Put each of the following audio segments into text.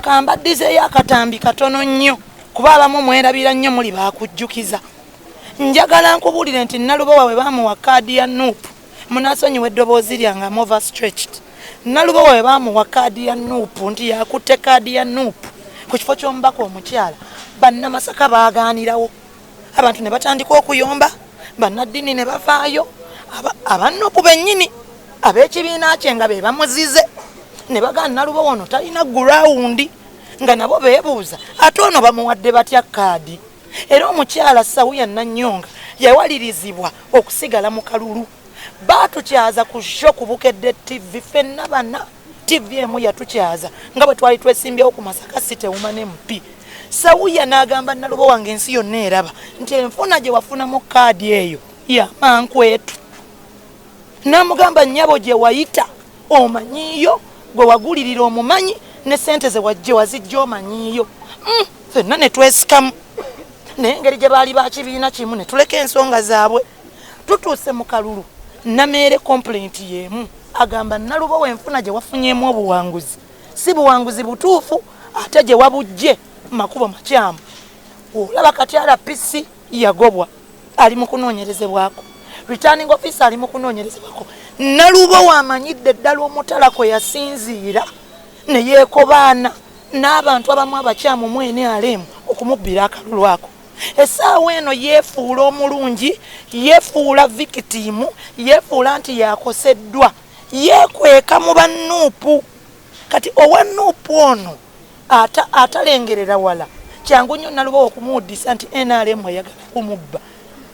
Kambaddizeeyo akatambi katono nnyo, kuba abamu mwerabira nnyo, muli bakujjukiza. Njagala nkubuulire nti Nalubowa bwe bamuwa kaadi ya NUP, munasonyiwa eddoboozi lyange, am overstretched. Nalubowa bwe bamuwa kaadi ya NUP nti yakutte kaadi ya NUP ku kifo ky'omubaka omukyala, Bannamasaka baagaanirawo, abantu ne batandika okuyomba, bannaddiini ne bavaayo, aba NUP bennyini ab'ekibiina kye nga be bamuzize ne bagamba Nalubowa ono talina ground, nga nabo beebuuza ate ono bamuwadde batya kaadi. Era omukyala Sawuya Nanyonga yawalirizibwa okusigala mu kalulu. Batukyaza ku show ku Bukedde TV, ffenna bana TV emu yatukyaza nga bwe twali twesimbyewo ku Masaka City Woman MP. Sawuya n'agamba Nalubowa nga ensi yonna eraba nti enfuna gye wafunamu kaadi eyo yamankwetu. N'amugamba, nnyabo, gye wayita omanyiiyo, gwe wagulirira omumanyi, ne sente ze wajje wazijja omanyiiyo. Ffenna ne twesikamu, naye engeri gye baali bakibiina kimu ne tuleka ensonga zaabwe. Tutuuse mu kalulu, Nameere complaint y'emu, agamba Nalubowa enfuna gye wafunyeemu obuwanguzi si buwanguzi butuufu, ate gye wabujje makubo makyamu. Olaba kati RPC yagobwa, ali mu kunoonyerezebwako, returning officer ali mu kunoonyerezebwako. Nalubowa amanyidde ddala omutala kwe yasinziira ne yeekobaana n'abantu abamu abakyamu mu NRM okumubbira akalulu ako. Essaawa eno yeefuula omulungi, yeefuula victim, yeefuula nti yakoseddwa, yeekweka mu ba NUP. Kati owa NUP ono atalengerera wala, kyangu nnyo Nalubowa okumuwuddisa nti NRM eyagala kumubba.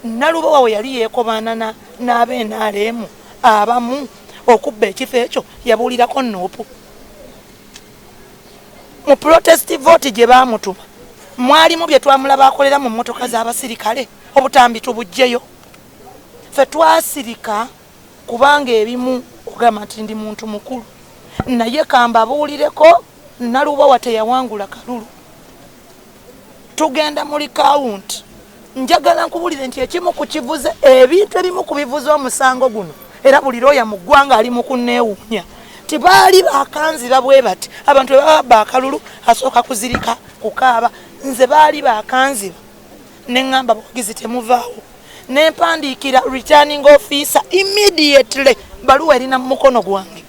Nalubowa we yali yeekobaana n'aba NRM abamu okubba ekifo ekyo, yabuulirako NUP? Mu protest vote gye baamutuma mwalimu bye twamulaba akolera mu mmotoka z'abasirikale. Obutambi tubugjeyo. Ffe twasirika kubanga ebimu ogamba nti ndi muntu mukulu, naye kambabuulireko, Nalubowa teyawangula kalulu. Tugenda mu recount. Njagala nkubulire nti ekimu ku kivuze, ebintu ebimu ku bivuze omusango guno, era buli looya mu ggwanga ali mu kunneewuunya, tibaali bakanziba bwe bati. Abantu bwe baba babba akalulu asooka kuzirika, kukaaba. Nze baali bakanziba ne ŋŋamba bawagizi temuvaawo, ne mpandiikira returning officer immediately baluwa erina mu mukono gwange,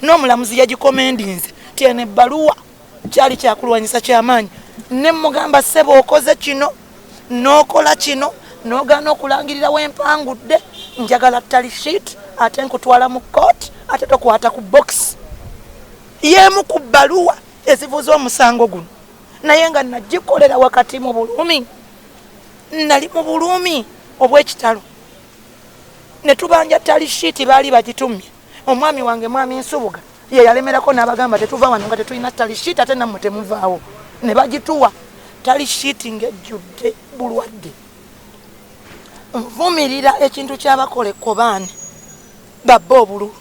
n'omulamuzi yagikomendinze ti eno ebbaluwa kyali kyakulwanyisa kyamaanyi. Ne mugamba, ssebo, okoze kino n'okola kino n'ogaana okulangirira wempangudde, njagala tally sheet, ate nkutwala mu court, ate tokwata ku box. Yeemu ku bbaluwa ezivuza omusango guno, naye nga nagikolera wakati mu bulumi. Nali mu bulumi obw'ekitalo ne tubanja tally sheet. Baali bagitumye omwami wange, mwami Nsubuga, ye yalemerako n'abagamba tetuva wano nga tetulina tally sheet, ate nammwe temuvaawo. Ne bagituwa tally sheet ng'ejjudde bulwadde. Nvumirira ekintu kyabakola ekkobaane babbe obululu.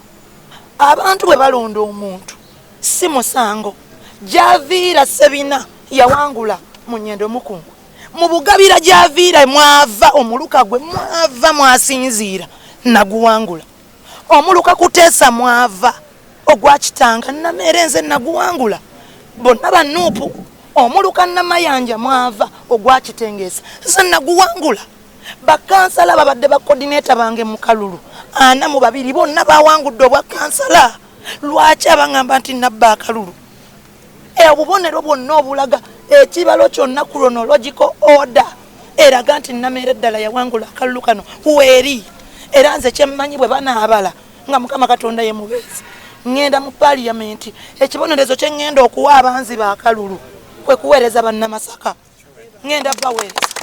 Abantu bwe balonda omuntu si musango. Gyaviira Sebina yawangula mu Nyendo Mukungu mu Bugabira, gyaviira mwava omuluka gwe mwava mwasinziira naguwangula. Omuluka Kuteesa mwava ogwakitanga Nameere, nze naguwangula, bonna ba NUP. Omuluka Namayanja mwava ogwakitengeesa, nze naguwangula. Bakansala babadde ba coordinator bange mu kalulu 42, bonna bawangudde obwa kansala. Lwaki abaŋŋamba nti nabba akalulu? Obubonero bwonna obulaga ekibalo kyonna, chronological order eraga nti Nameere ddala yawangula akalulu kano weeri. Era nze kyemmanyi, bwe banaabala nga Mukama Katonda ye mubeezi, ŋŋenda mu Paaliyamenti. Ekibonerezo kye ŋŋenda okuwa abanzi baakalulu kwe kuweereza Bannamasaka. Ŋŋenda baweereza.